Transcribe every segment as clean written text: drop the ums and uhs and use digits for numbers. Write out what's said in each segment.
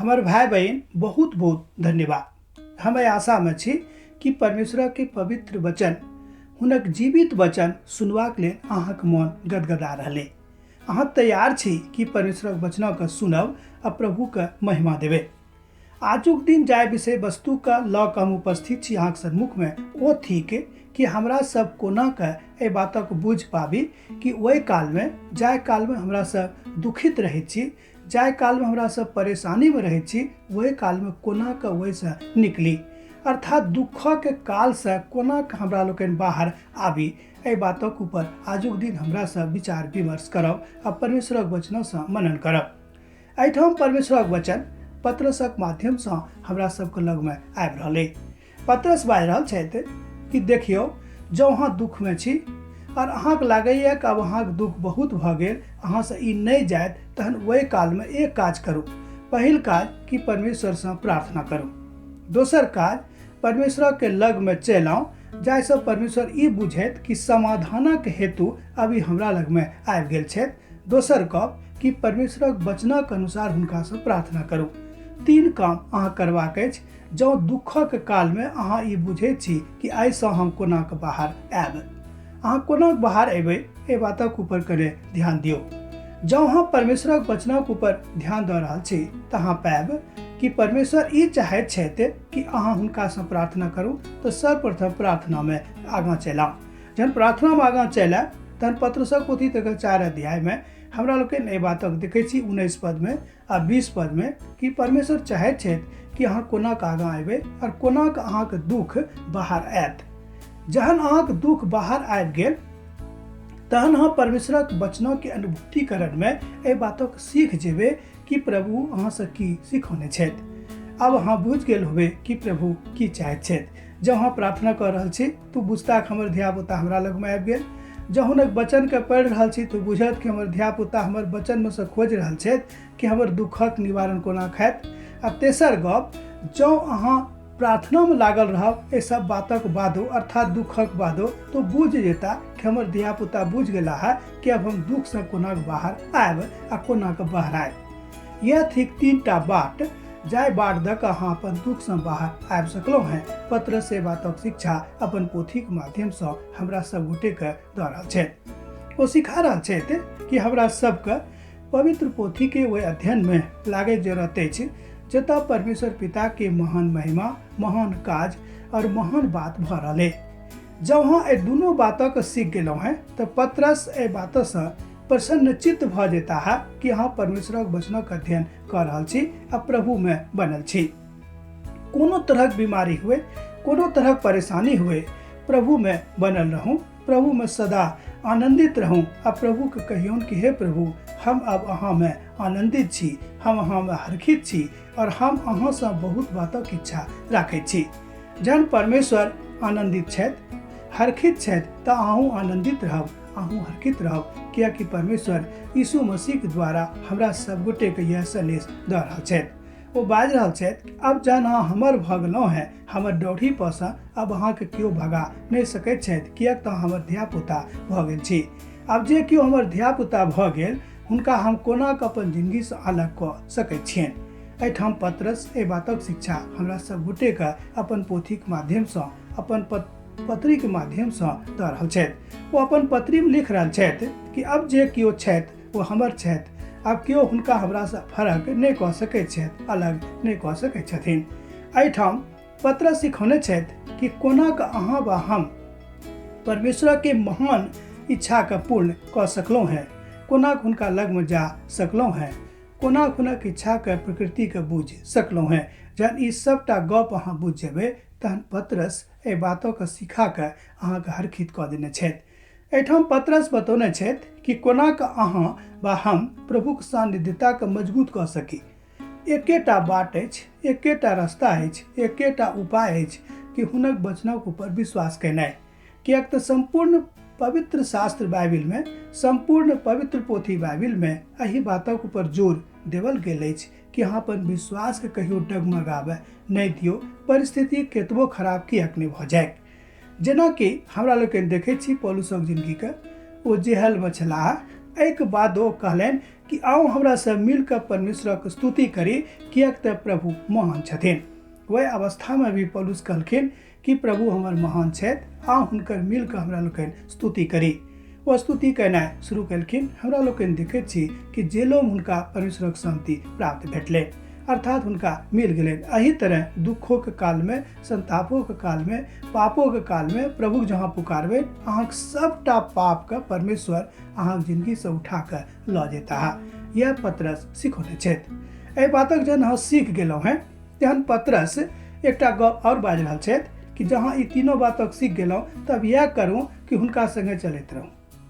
हमर भाय बहिन, बहुत बहुत धन्यवाद। हम एहि आशामे छी कि परमेश्वरके पवित्र वचन, हुनक जीवित वचन सुनबाक लेल अहाँके मन गदगदा रहलै। अहाँ तैयार छी कि परमेश्वरक वचनके सुनब आ प्रभुके महिमा देबै। आजुक दिन जाहि विषय वस्तुके लऽ कऽ हम उपस्थित छी अहाँके सम्मुखमे, ओ थिक कि हमरा सब कोना के एहि बातक बुझि पाबी कि ओहि कालमे, जाहि कालमे हमरा सब दुखित रहैत छी, जाहि कालमे हमरा सब परेशानीमे रहैत छी, ओहि कालमे कोना कऽ ओहिसँ निकली, अर्थात दुःखके कालसँ कोना कऽ हमरा लोकनि बाहर आबी। एहि बातक ऊपर आजुक दिन हमरा सब विचार विमर्श करब आ परमेश्वरक वचनसँ मनन करब। एहिठाम परमेश्वरक वचन पत्रसक माध्यमसँ हमरा सबके लगमे आबि रहल अइ। पत्रस बाजि रहल छथि कि देखियौ, जँ अहाँ दुःखमे छी आओर अहाँके लागैए कि आब अहाँके दुःख बहुत भऽ गेल, अहाँसँ ई नहि जायत, तहन ओहि कालमे एक काज करू। पहिल काज कि परमेश्वरसँ प्रार्थना करू। दोसर काज, परमेश्वरके लगमे चलि आउ, जाहिसँ परमेश्वर ई बुझैत कि समाधानक हेतु अभी हमरा लगमे आबि गेल छथि। दोसर गप कि परमेश्वरक वचनक अनुसार हुनकासँ प्रार्थना करू। तीन काम अहाँ करबाक अछि जँ दुःखक कालमे अहाँ ई बुझैत छी कि एहिसँ हम कोना कऽ बाहर आयब। अहाँ कोना बाहर अयबै, एहि बातक ऊपर कने ध्यान दियौ। जँ अहाँ परमेश्वरक वचनक ऊपर ध्यान दऽ रहल छी तऽ अहाँ पायब कि परमेश्वर ई चाहैत छथि कि अहाँ हुनकासँ प्रार्थना करू। तऽ सर्वप्रथम प्रार्थनामे आगाँ चलि आउ। जहन प्रार्थनामे आगाँ चलि आयब तहन पत्रसक पोथी तकर 4 अध्यायमे हमरा लोकनि एहि बातक देखै छी 19 पदमे आ 20 पदमे कि परमेश्वर चाहैत छथि कि अहाँ कोना कऽ आगाँ अयबै आओर कोना कऽ अहाँके दुःख बाहर आयत। जहन अहाँके दुःख बाहर आबि गेल तहन अहाँ परमेश्वरक वचनके अनुभूतिकरणमे एहि बातक सीख जेबै कि प्रभु अहाँसँ की सिखौने छथि। आब अहाँ बुझि गेल होबै कि प्रभु की चाहैत छथि। जँ अहाँ प्रार्थना कऽ रहल छी तऽ बुझता कि हमर धियापुता हमरा लगमे आबि गेल। जँ हुनक वचनके पढ़ि रहल छी तऽ बुझत कि हमर धियापुता हमर वचनमे सँ खोजि रहल छथि कि हमर दुःखक निवारण कोना खायत। आ तेसर गप, जँ अहाँ प्रार्थनामे लागल रहब एहि सब बातक बादो, अर्थात दुःखक बादो, तऽ बुझि जेता कि हमर धियापुता बुझि गेला है कि अब हम दुःखसँ कोना बाहर आयब आ कोना कऽ बहरायब। यह थिक 3टा बाट जाहि बाट दऽ कऽ अहाँ अपन दुःखसँ बाहर आबि सकलहुँ हेँ। पत्र से बातक शिक्षा अपन पोथीक माध्यमसँ हमरा सब गोटेके दऽ रहल छथि। ओ सिखा रहल छथि कि हमरा सबके पवित्र पोथीके ओहि अध्ययनमे लागै जरूरत अछि जतऽ परमेश्वर पिताके महान महिमा, महान काज और महान बात भऽ रहल अइ। जँ अहाँ एहि दुनू बातक सीख गेलहुँ हेँ तऽ पत्रस एहि बातसँ प्रसन्नचित्त भऽ जेता है कि अहाँ परमेश्वरक वचनक अध्ययन कऽ रहल छी आ प्रभुमे बनल छी। कोनो तरहक बीमारी हुए, कोनो तरहक परेशानी हुए, प्रभुमे बनल रहूँ, प्रभुमे सदा आनन्दित रहूँ आ प्रभुके कहियौन कि हे प्रभु, हम अब अहाँमे आनन्दित छी, हम अहाँमे हर्षित छी और हम अहाँसँ बहुत बातक इच्छा राखैत छी। जहन परमेश्वर आनन्दित छथि, हर्षित छथि, तऽ अहूँ आनन्दित रहब, अहूँ हर्षित रहब, कियाकि परमेश्वर यीशु मसीहके द्वारा हमरा सब गोटेके यह सन्देश दऽ रहल छथि। ओ बाजि रहल छथि, अब जहन अहाँ हमर भऽ गेलहुँ हेँ, हमर डौढ़ी परसँ अब अहाँके केओ भगा नहि सकैत छथि, किएक तऽ हमर धियापुता भऽ गेल छी। आब जे केओ हमर धियापुता भऽ गेल हुनका हम कोना कऽ अपन जिंदगीसँ अलग कऽ सकैत छियनि। एहिठाम पत्रस एहि बातक शिक्षा हमरा सब गोटेके अपन पोथीक माध्यमसँ, अपन पत्रीके माध्यमसँ दऽ रहल छथि। ओ अपन पत्रीमे लिख रहल छथि कि अब जे केओ छथि ओ हमर छथि, आब केओ हुनका हमरासँ फरक नहि कऽ सकैत छथि, अलग नहि कऽ सकैत छथिन। एहिठाम पत्रस सिखौने छथि कि कोना कऽ अहाँ वा हम परमेश्वरके महान इच्छाके पूर्ण कऽ सकलहुँ हेँ, कोना कऽ हुनका लगमे जा सकलहुँ हेँ, कोना हुनक इच्छाके प्रकृतिके बुझि सकलहुँ हेँ। जहन ई सबटा गप अहाँ बुझि जेबै तहन पत्रस एहि बातके सिखा कऽ अहाँके हरखित कऽ देने छथि। एहिठाम पत्रस बतौने छथि कि कोना कऽ अहाँ वा हम प्रभुक सान्निध्यताके मजबूत कऽ सकी। एकेटा बाट अछि, एकेटा रास्ता अछि, एकेटा उपाय अछि कि हुनक वचनक ऊपर विश्वास केनाइ। किएक तऽ सम्पूर्ण पवित्र शास्त्र बाइबिलमे, सम्पूर्ण पवित्र पोथी बाइबिलमे एहि बातक ऊपर जोर देवल गेल अछि कि अहाँ अपन विश्वासके कहियो डगमगाबय नहि दियौ, परिस्थिति केतबो खराब किएक नहि भऽ जाय। जेनाकि हमरा लोकनि देखै छी पौलुसक जिंदगीके, ओ जेहलमे छलाह। एहिके बाद ओ कहलनि कि आउ हमरा सब मिल कऽ परमेश्वरक स्तुति करी, किएक तऽ प्रभु महान छथिन। वएह अवस्थामे भी पौलुस कहलखिन कि प्रभु हमर महान छथि, आ हुनकर मिल कऽ हमरा लोकनि स्तुति करी। ओ स्तुति केनाइ शुरू केलखिन। हमरा लोकनि देखैत छी कि जेलोमे हुनका परमेश्वरक शान्ति प्राप्त भेटलनि, अर्थात हुनका मिल गेलनि। एहि तरह दुखोके कालमे, संतापोके कालमे, पापोके कालमे प्रभुक जहाँ पुकारबै, अहाँके सबटा पापके परमेश्वर अहाँके जिंदगीसँ उठा कऽ लऽ जेताह। यह पतरस सिखौने छथि। एहि बातक जहन अहाँ सीख गेलहुँ हेँ, तहन पतरस एकटा गप आओर बाजि रहल छथि कि जहाँ ई तीनों बातक सीख गेलहुँ, तब इएह करू कि हुनका संगे चलैत रहू,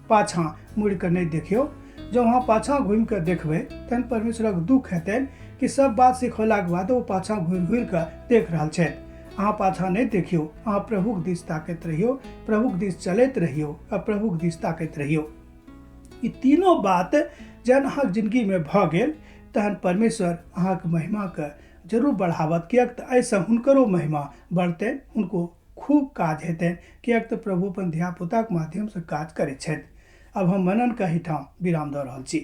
पाछाँ मुड़ि कऽ नहि देखियौ। जँ अहाँ पाछाँ घुमि कऽ देखबै तहन परमेश्वरक दुःख हेतनि कि सब बात सिखौलाके बाद ओ पाछाँ घुरि घुरि कऽ देख रहल छथि। अहाँ पाछाँ नहि देखियौ, अहाँ प्रभुक दिस ताकैत रहियौ, प्रभुक दिस चलैत रहियौ आ प्रभुक दिस ताकैत रहियौ। ई तीनों बात जहन अहाँके जिंदगीमे भऽ गेल, तहन परमेश्वर अहाँके महिमाके जरूर बढ़ावत, किएक तऽ एहिसँ हुनकरो महिमा बढ़तनि, हुनको खूब काज हेतनि, किएक तऽ प्रभु अपन धियापुताके माध्यमसँ काज करै छथि। अब हम मननके एहिठाम विराम दऽ रहल छी।